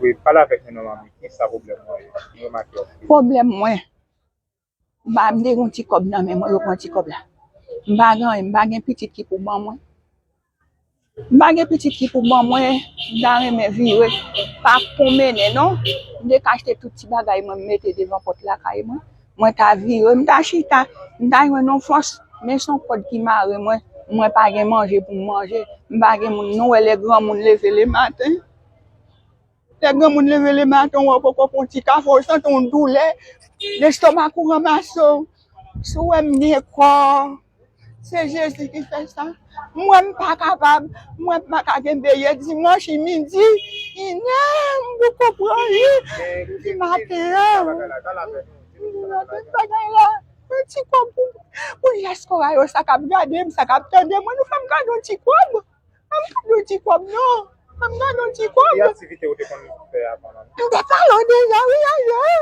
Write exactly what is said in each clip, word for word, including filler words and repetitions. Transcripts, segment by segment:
Wi, pale avèk nou non, manmi. Kisa pwoblèm mwen ye? M remake yon. Pwoblèm mwen, m pa, m te gen yon ti kòb nan men mwen, yo pran ti kòb la. M pa gen anyen, m pa gen pitit ki pou ban mwen. M pa gen pitit ki pou ban mwen, m ta renmen vire. Pa pou mennen non. M te ka achte tout ti bagay mwen, m mete devan pòt lakay mwen. Mwen ta vire, m ta chita, m ta jwenn yon fòs. Men se yon kòd ki mare mwen. Mwen pa gen manje pou m manje. M pa gen moun, nou wè lè granmoun leve lematen. Lè granmoun leve lematen, w wè w poko pran ti kafe, w santi yon doulè, lestomak ou ranmase w. Si w wè m gen kò, se Jezi ki fè sa. Mwen, m pa kapab, mwen, m pa ka kenbe ye dimanch, midi, inè, m poko pran li, di maten an. Di maten, bagay la, yon ti kòb pou, pou dyaspora yo, sa k ap gade m, sa k ap tande mwen, nou fè m kado yon ti kòb. Fè m kado ti kòb non. Fè m kado ti kòb. Ki aktivite ou te konn fè avan la? M te pale w deja, wi, ayè.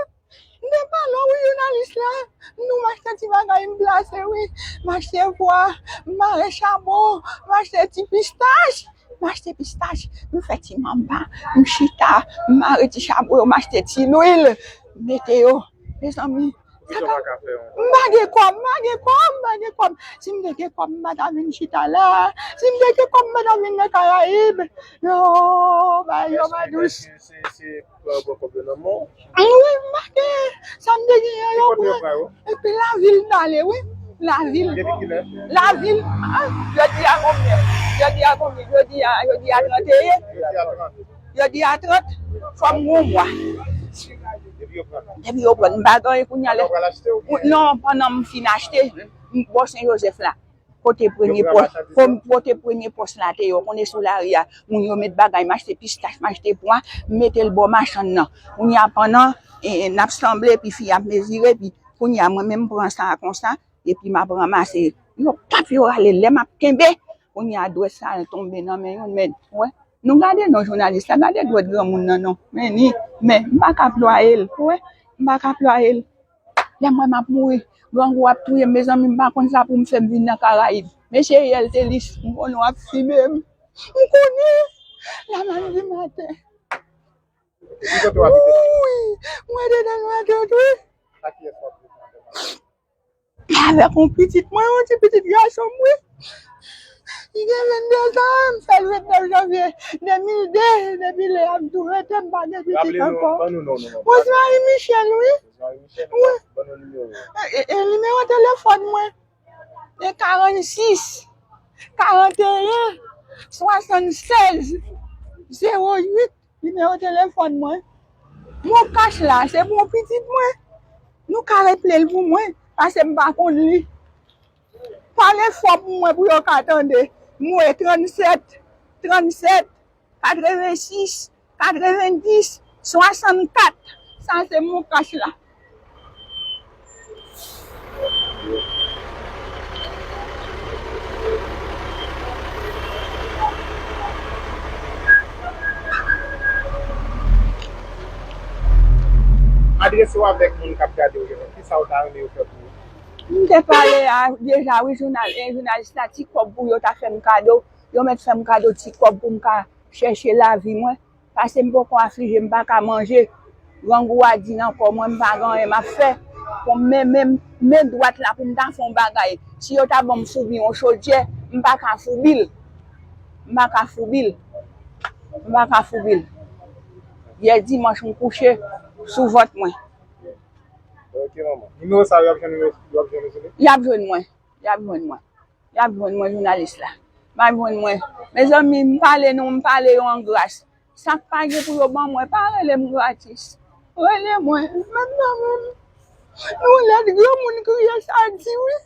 M te pale w, wi, jounalis la. Nou m achte ti bagay m plase, wi. M achte bwa, m mare chabon, m achte ti pistach. M achte pistach, m fè ti manba, m chita, m mare ti chabon yo, m achte ti lwil, m mete yo. Mezanmi, m pa gen kòb, m pa gen kòb, m pa gen kòb. Si m te gen kòb, m pa ta vin chita la. Si m te gen kòb, m pa ta vin nan Karayib. Yo, bagay yo pa dous. Se, se, se, pran kòb yo nan men w. Wi, m pa gen. Sa m te gen an, yo pran. Epi lavil m t ale, wi. Lavil. Depi kilè? Lavil. Ah, jodi a konbyen? Jodi a konbyen? Jodi a, jodi a trant e yen. Jodi a trant. Jodi a trant, fò m gon mwa. Depi yo pran. Depi yo pran, m pa gen anyen kounye a. Ou pral achte oubyen? Non, pandan m fin achte, m bò Sen Jozèf la. Kote premye pòs, kote premye pòs la te ye, ou konnen sou lari a, moun yo met bagay, m achte pistach, m achte pwa, m mete l bò machann nan. Kounye a pandan, e, e, n ap sanble, epi fi a ap mezire, epi kounye a mwen menm m pran sa a konsa, epi m ap ranmase. Yo p ap yo rale lè m ap kenbe. Kounye a dwèt sa a tonbe nan men youn, men, wè. Nou gade non jounalis la, gade dwèt granmoun nan non. Men ni, men m pa ka plwaye l, wè. M pa ka plwaye l. Lè m wè m ap mouri, grangou ap touye m, mezanmi, m pa konn sa pou m fè, m vin nan Karayib. Mesye Yèl te lis, m konnen w ap fimen m. M konnen, la m al di maten. Ki kote w abite? Wi, mwen te nan Nwatant, wi. Ak kiyès w ap viv nan Nwatant? Avèk yon pitit mwen, yon ti pitit gason m, wi. Li gen vennde zan, m fè l vennèf janvye de mil de, depi lè a m tou rete, m pa gen pitit ankò. Raple nou, ban nou non, non, non. Rosemary Michel, wi. Rosemary Michel, wi. Ban nou nimewo. E, e, e, nimewo telefòn mwen, se karannsis, karanteyen, swasannsèz, zewo uit. Nimewo telefòn mwen. Mon kach la, se pou pitit mwen. Nou ka reple l pou mwen, paske m pa konn li. Pale fò pou mwen pou yo ka tande. Mwen trannsèt, trannsèt, katrevensis, katrevendis, swasannkat. Sa se mon kach la. Adrese w avèk moun k ap gade w yo, kisa w ta renmen yo fè pou ou? M te pale a, deja, wi, jounal, e, jounalis la, ti kòb pou yo ta fè m kado. Yo mèt fè m kado ti kòb pou m ka chèche lavi mwen. Paske m poko aflije, m pa ka manje. Grangou a di nan kò mwen, m pa gen anyen m ap fè. Bon, men, men, men dwat la pou m ta fè yon bagay. Si yo ta ban m foubi yon chodyè, m pa ka foubi l. M pa ka foubi l. M pa ka foubi l. Yè dimanch, m kouche sou vant mwen. Ok, manman. Nimewo sa yo, y ap jwenn, yo ap jwenn ou sou li? Y ap jwenn mwen. Y ap jwenn mwen. Y ap jwenn mwen, jounalis la. M ap jwenn mwen. Mezanmi, m pale nou, m pale yo an gras. Sa k pa gen pou yo ban mwen, pa rele m gratis. Rele mwen, menm nan menm. Nou lèd granmoun kriye sa di wi.